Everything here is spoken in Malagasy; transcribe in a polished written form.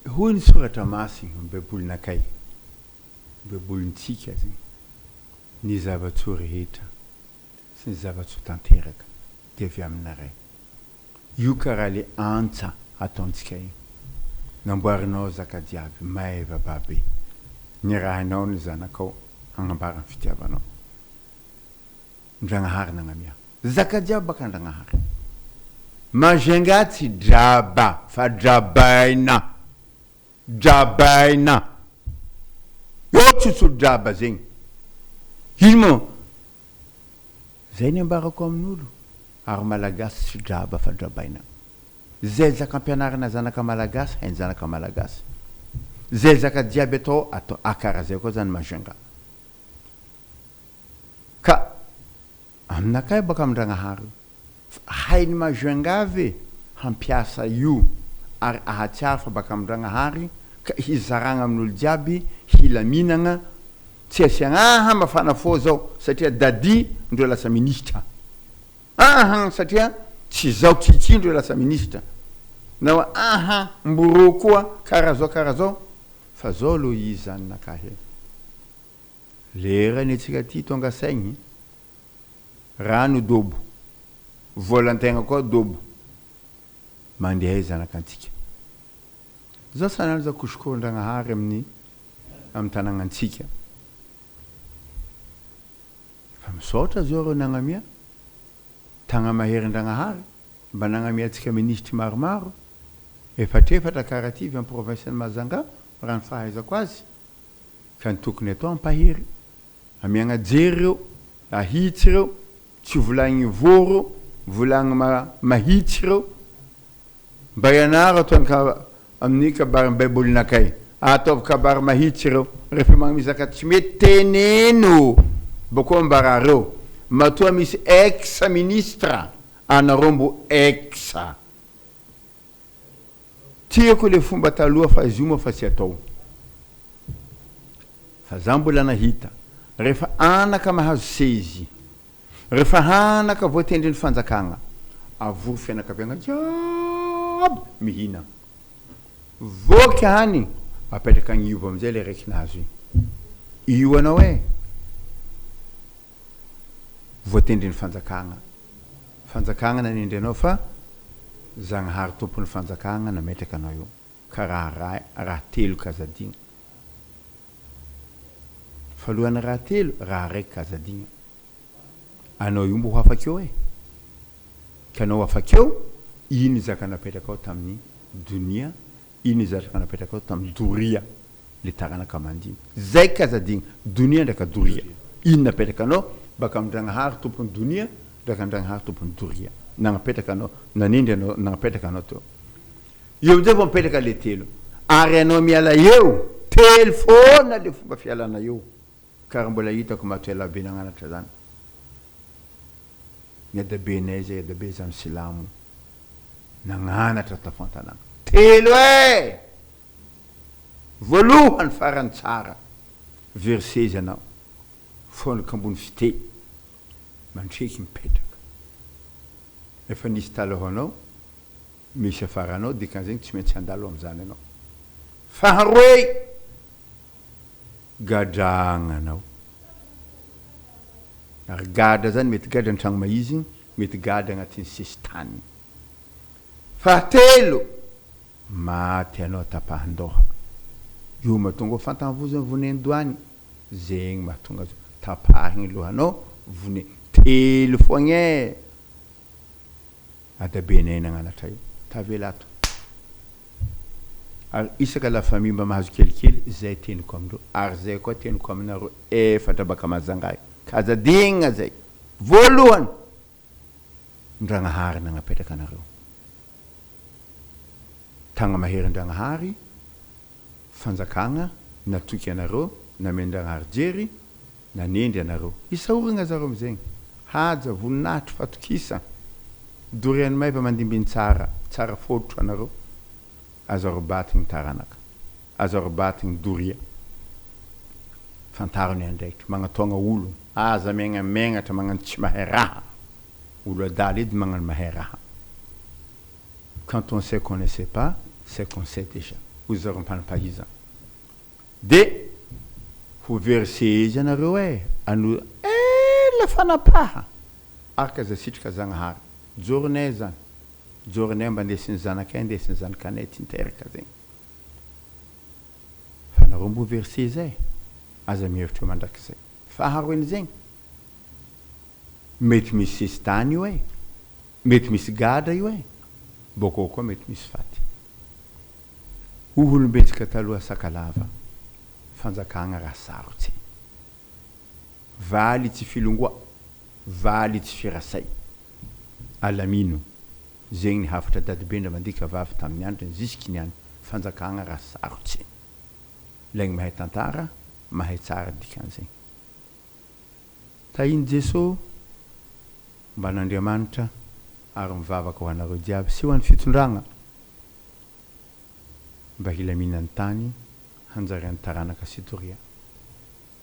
Hoy ny Soratra Masina, ny Baibolinakay, ny Baibolintsika zegny, Ny zava-tsoa rehetra sy ny zava-tsoa tanteraka dia avy amina Ray. Io karaha le antsa ataontsika io. Namboarinao zaka jiaby, maeva babe. Nirahinao ny zanakao hagnambara ny fitiavanao. Ndragnahary nagnamia. Zaka jiaby baka Ndragnahary. Majunga tsy draba fa drabaina. Drabaina. Eo tsotso draba zegny. Ino moa? Zay ny ambarako amin'olo. Ary Malagasy tsy draba fa drabaina. Zay zaka ampianarina zanaka Malagasy hainy zanaka Malagasy. Zay zaka jiaby atao atao akara zay koa zany Majunga. Ka aminakahy baka amin-dragnahary io. Fa hain'i Majunga ve hampiasa io ary ahatsiaro fa baka amin-dragnahary ka hizaragna amin'olo jiaby hilaminagna tsy asiagna aha mafana fô zao satria Daddy ndreo lasa ministra aha satria tsy zao Kiki ndreo lasa ministra na aha Mboro koa karaha zao karaha zao fa zao aloha izy zany nakahy e. Lera ny antsika aty tonga saigny, rano dobo, volan-tegna koa dobo, mandeha aiza zanakantsika? Zao sanandro za kosokoron-dragnahary amin'ny amin'ny tanagnantsika. Fa misaotra zao reo nagnamia, tagna maherin-dragnahary mba nagnamia antsika minisitry maromaro, efatrefatra karaha ty avy am province-n'i Mahajanga raha ny fahaizako azy. Ka ny tokony atao ampahery, amiagna jery reo, ahitsy reo, tsy volagny voa reo, volagny mahitsy reo, mba ianaro ataony ka amin'ny kabarin'ny baibolinakay, ataovy kabary mahitsy reo, rehefa magnamizaka tsy mety teneno, bakeo ambarà reo, matoa misy ex ministre anareo mbo ex. Tiako le fomba taloha fa izy io moa fa tsy atao. Fa za mbola nahita, rehefa anaka mahazo sezy, rehefa anaka voatendrin'ny fanjakagna, avory fianakaviagna jiaby mihina. Voky hany, apetraka agnivo amizay le raiky nahazo igny. Io anao e! Voatendrin'ny fanjakagna. Fanjakagna nanendry anao fa Zagnahary tompon'ny fanjakagna nametraka anao eo. Ka raha raha telo kazadigna. Fa alohan'ny raha telo, raha raiky kazadigna. Anao io mbo ho afaka eo e. Ka anao afaka eo, ino zaka napetrakao tamin'ny donia Ino ny zavatra napetrakao tamin'ny doria le taranaka mandimby zay ka aza adigno donia ndraka doria ino napetrakanao baka amin-dragnahary tompon'ny donia ndraka an-dragnahary tompon'ny doria nagnapetraka anao nanendry anao nagnapetraka anao teo eo amizay vao mipetraka le telo ary anao miala eo telo foana le fomba fialana eo kara mbola hitako matoela be nagnanatra zany ny adabenay zay adabe zany silamo Nagnanatra tafantanagna telo eh! Voalohany farany tsara very seza anao fônaka ambony fite mandreky mipetraka efa nisy talohanao misy afaranao dikan'izegny tsy maintsy handalo amizany anao faharoe gadragna anao ary gadra zany mety gadra an-tragno maizigny mety gadra agnatin'ny sesitany. Fahatelo, maty anao tapahan-doha. Io mahatonga ho fantany-vozony vonen-dohany, zegny mahatonga azy tapahigny lohanao vone telo foagna e! Adabenay nagnanatra io, tavela ato. Ary isaka la famille mba mahazo kelikely, zay teniko amindreo, ary zay koa teniko aminareo efatra baka Majanga io, k'aza adigna zay. Voalohany, Ndragnahary nagnapetraka anareo. Tagna maherin-dragnahary, fanjakagna natoky anareo, namen-dragnahary jery, nanendry anareo. Isaoragna zareo amizegny. Haja, voninahitry, fatokisa. Dorian'ny maiva mandimbiny tsara, tsara fôtotro anareo. Aza robatigny taranaka. Aza robatigny doria. Fantaro ny andraikitry. Magnatôgna olo. Aza megnamengnatra magnano tsy mahay raha. Olo adala edy magnano mahay raha. Quand on sait qu'on ne sait pas, c'est qu'on sait déjà. Hoy zareo mpanampahizana. De ho verser izy anareo eh, ano ela fanapaha araka zay sitraka Zagnahary. Joronay zany, joronay mba ndesin'ny zanakay, ndesin'ny zanakanay ty niteraka zegny. Fa nareo mbo verser zay, aza mihevitra ho mandrakizay. Faharoen'izegny, mety misy sesitany io eh, mety misy gadra io eh, bôkô koa mety misy faty. Ho olombetsika taloha Sakalava, fanjakagna raha sarotse. Valy tsy filongoa, valy tsy firasay. Alamino, zegny ny hafatra dadibe ndra mandika vavy tamin'ny andriny zisky niany, fanjakagna raha sarotse. Laigny mahay tantara, mahay tsara dikan'zegny. Tahin'i Jeso, omban'Andriamanitra ary mivavaka ho anareo jiaby sy ho an'ny fitondragna mba hilaminan'ny tany hanjarian'ny taranaka sy doria.